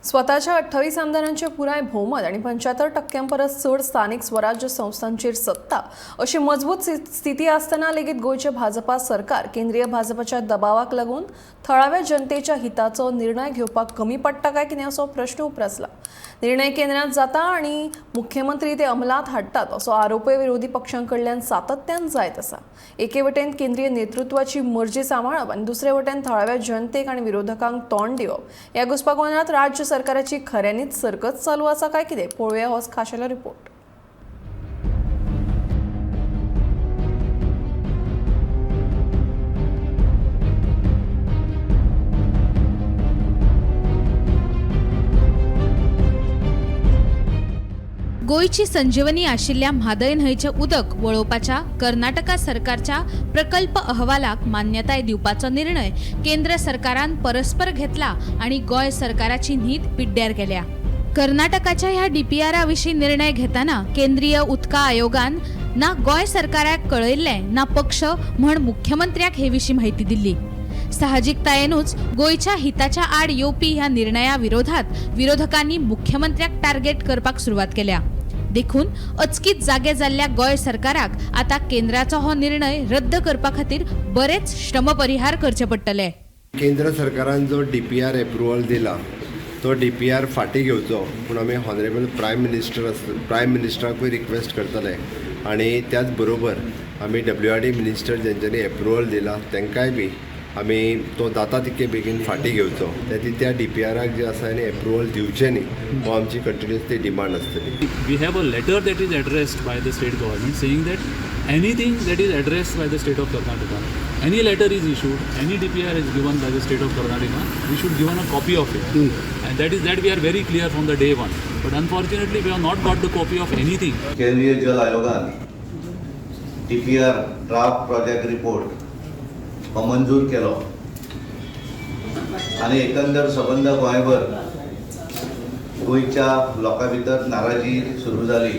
स्वताच्या 28 आमदारांचे पुराय भोवमत आनी 75% परस चड स्थानीक स्वराज्य संस्थांचेर सत्ता अशी मजबूत स्थिती आसतना लेगीत गोंयचे भाजपा सरकार केंद्रीय भाजपाच्या दबावाक लागून थळाव्या जनतेच्या हिताचो निर्णय घेवपाक कमी पडटा काय कितें असो प्रश्न उप्रासला. निर्णय केंद्रांत जाता आनी मुख्यमंत्री ते अंमलात हाडटात असो आरोपय विरोधी पक्षां कडल्यान सातत्यान जायत आसा. एके वटेन केंद्रीय नेतृत्वाची मर्जी सांबाळप आनी दुसरे वटेन थळाव्या जनतेक आनी विरोधकांक तोंड दिवप ह्या घुस्पागोंदळांत राज्य सरकाराची खऱ्यांनीच सर्कस चालू आसा काय कितें, पळोवया हो खाशेलो रिपोर्ट. गोंयची संजीवनी आशिल्ल्या म्हादय न्हंयचें उदक वळोवपाच्या कर्नाटका सरकारच्या प्रकल्प अहवालाक मान्यताय दिवपाचो निर्णय केंद्र सरकारान परस्पर घेतला आनी गोंय सरकाराची न्हीद पिड्ड्यार गेल्या. कर्नाटकाच्या ह्या डीपीआरा विशीं निर्णय घेतना केंद्रीय उदका आयोगान ना गोंय सरकाराक कळयल्लें ना पक्ष म्हण मुख्यमंत्र्याक हे विशीं म्हायती दिल्ली. साहजिकतायेनूच गोंयच्या हिताच्या आड येवपी ह्या निर्णया विरोधात विरोधकांनी मुख्यमंत्र्याक टार्गेट करपाक सुरवात केल्या. देखून अचकीत जागे जाल्ल्या गोंय सरकाराक आतां केंद्राचो हो निर्णय रद्द करपा खातीर बरेच श्रमपरिहार करचे पडटले. केंद्र सरकारान जो डीपीआर एप्रुवल दिला तो डीपीआर फाटीं घेवचो पूण आमी हॉनरेबल प्रायम मिनिस्टर प्रायम मिनिस्टराकूय रिक्वेस्ट करतले आनी त्याच बरोबर आमी डब्ल्यूआरडी मिनिस्टर जेंच्यांनी एप्रुवल दिला तांकांय बी आमी तो जाता तितके बेगीन फाटीं घेवचो. त्या डीपीआराक जे आसा आनी एप्रुवल दिवचें न्ही हो आमची कंटिन्युअस ती डिमांड आसतली. We have a letter that is addressed by the state government saying that anything that is addressed by the state of Karnataka, any letter is issued, any DPR is given by the state of Karnataka, we should given a copy of it. And that is that we are very clear from the day one. But unfortunately, we have not got the copy of anything. केंद्रीय जल आयोगान DPR draft project report हो मंजूर केलो आनी एकंदर सबंद गोंयभर गोंयच्या लोकां भितर नाराजी सुरू जाली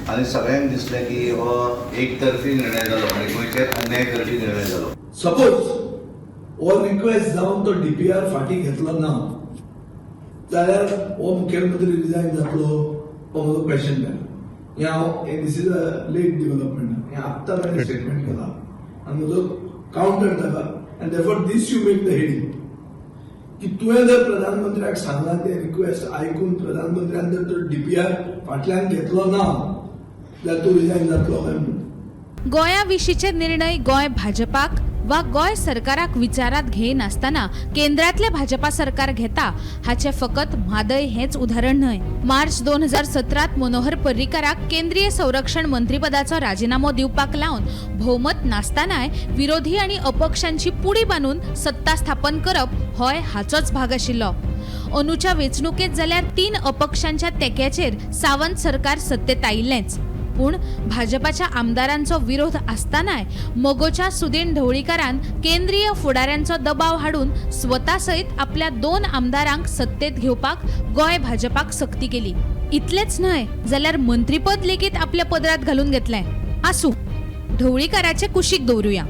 आनी सगळ्यांक दिसलें की हो एकतर्फी निर्णय जालो आनी गोंयचेर अन्याय करपी निर्णय जालो. सपोज हो रिक्वेस्ट जावन तो डीपीआर फाटीं घेतलो ना जाल्यार हो मुख्यमंत्री रिजायन जातलो हो म्हजो क्वेश्चन जालो. हें हांव this is a late development, हें आत्तां ताणें स्टेटमेंट केलां आनी म्हजो कावंटर ताका आनी therefore this you make the heading की तुवें जर प्रधानमंत्र्याक सांगलां तें रिक्वेस्ट आयकून प्रधानमंत्र्यान जर तो डीपीआर फाटल्यान घेतलो ना जाल्यार तूं रिजायन जातलो काय म्हणून. गोंया विशींचे निर्णय गोंय भाजपाक वा गोंय सरकाराक विचारात घेयनासतना केंद्रातले भाजपा सरकार घेता हाचें फकत म्हादय हेंच उदाहरण न्हय. मार्च 2017 मनोहर पर्रीकाराक केंद्रीय संरक्षण मंत्रीपदाचो राजिनामो दिवपाक लावन भोवमत नासतनाय विरोधी आनी अपक्षांची पुडी बांदून सत्ता स्थापन करप होय हाचोच भाग आशिल्लो. अंदूच्या वेंचणुकेंत जाल्यार 3 अपक्षांच्या तेक्याचेर सावंत सरकार सत्तेत आयिल्लेंच, पूण भाजपाच्या आमदारांचो विरोध आसतनाय मगोच्या सुदीन ढवळीकारान केंद्रीय फुडाऱ्यांचो दबाव हाडून स्वता सयत आपल्या 2 आमदारांक सत्तेत घेवपाक गोंय भाजपाक सक्ती केली. इतलेंच न्हय जाल्यार मंत्रीपद लेगीत आपल्या पदरात घालून घेतलें. आसूं, ढवळीकाराचे कुशीक दवरुया,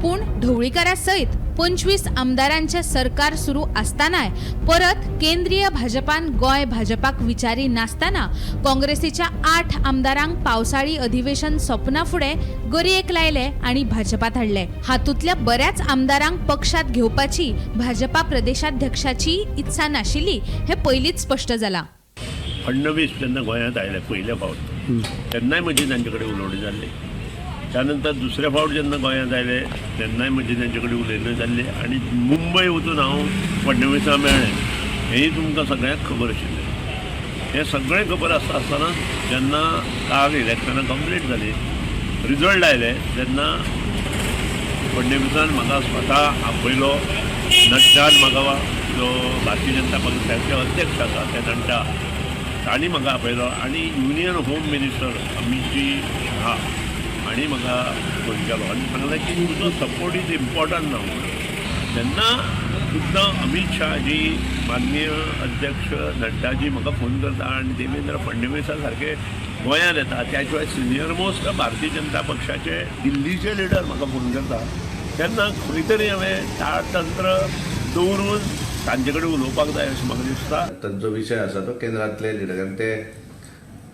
पूण ढवळीकारा सयत 25 आमदारांचें सरकार सुरू आसतनाय परत केंद्रीय भाजपान गोंय भाजपाक विचारी नासतना काँग्रेसीच्या 8 आमदारांक पावसाळी अधिवेशन सोंपना फुडें गरयेक लायले आनी भाजपात हाडले. हातूंतल्या बऱ्याच आमदारांक पक्षांत घेवपाची भाजपा प्रदेशाध्यक्षाची इत्सा नाशिल्ली हें पयलींच स्पश्ट जालां. फडणवीस जेन्ना गोंयांत आयले पयले फावट तेन्नाय म्हजी तांचे कडेन उलोवणें जाल्लें. त्यानंतर दुसरे फावट जेन्ना गोंयांत आयले तेन्नाय म्हजी तांचे कडेन उलयणें जाल्लें आनी मुंबय वचून हांव फडणवीसा मेळ्ळें हेंय तुमकां सगळ्यांक खबर आशिल्लें. हें सगळें खबर आसता आसतना जेन्ना काल इलेक्शनां कंप्लीट जालीं, रिजल्ट आयले तेन्ना फडणवीसान म्हाका स्वता आपयलो. नड्डान म्हाका जो भारतीय जनता पक्षाचे अध्यक्ष आसा ते नड्डा तांणी म्हाका आपयलो आनी युनियन होम मिनिस्टर अमितजी शाह हांणी म्हाका फोन केलो आनी सांगलें की तुजो सपोर्ट is important ना म्हणून. तेन्ना सुद्दां अमीत शाहजी, माननीय अध्यक्ष नड्डाजी म्हाका फोन करता आनी देवेंद्र फडणवीसा सारके गोंयांत येता, त्या शिवाय सिनियर मोस्ट भारतीय जनता पक्षाचे दिल्लीचे लिडर म्हाका फोन करता तेन्ना खंय तरी हांवें ताळतंत्र दवरून तांचे कडेन उलोवपाक जाय अशें म्हाका दिसता. तांचो विशय आसा तो केंद्रांतले लिडर आनी ते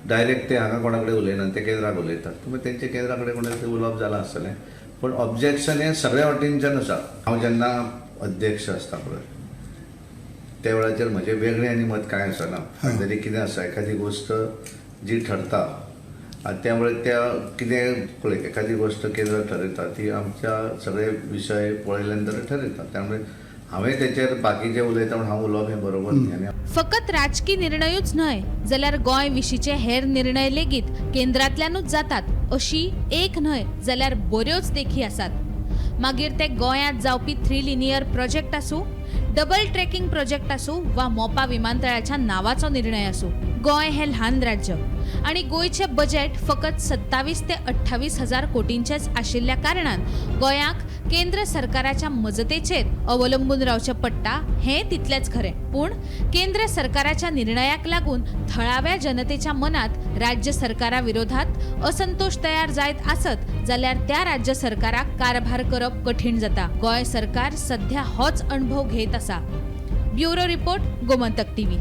डायरेक्ट ते हांगा कोणा कडेन उलयनात, ते केंद्राक उलयतात. मागीर तेंचे केंद्रा कडेन कोणा तरी उलोवप जालां आसतलें, पूण ऑब्जेक्शन हें सगळ्या वटेनच्यान आसा. हांव जेन्ना अध्यक्ष आसता पळय त्या वेळाचेर म्हजें वेगळें आनी मत कांय आसना. तरी कितें आसा, एखादी गोश्ट जी ठरता आनी त्यामुळे त्या कितें पळय एखादी गोश्ट केंद्र ठरयता ती आमच्या सगळे विशय पळयल्या नंतर ठरयता. त्यामुळे हांवें तेचेर बाकीचे उलयता म्हूण हांव उलोवप हें बरोबर न्ही. आनी फकत राजकी निर्णयूच न्हय जाल्यार गोंय विशींचे हेर निर्णय लेगीत केंद्रांतल्यानूच जातात अशी एक न्हय जाल्यार बऱ्योच देखी आसात. मागीर ते गोंयांत जावपी थ्री लिनियर प्रोजेक्ट आसूं, डबल ट्रॅकिंग प्रोजेक्ट आसूं वा मोपा विमानतळाच्या नावाचो निर्णय आसूं. गोंय हें ल्हान राज्य आनी गोंयचें बजेट फकत 27 ते 28 हजार कोटींचेंच आशिल्ल्या कारणान गोंयाक केंद्र सरकाराच्या मजतेचेर अवलंबून रावचें पडटा हें तितलेंच खरें. पूण केंद्र सरकाराच्या निर्णयाक लागून थळाव्या जनतेच्या मनांत राज्य सरकारा विरोधात असंतोष तयार जायत आसत जाल्यार त्या राज्य सरकाराक कारभार करप कठीण जाता. गोंय सरकार सध्या होच अणभव घेत आसा. Bureau report, Gomantak TV.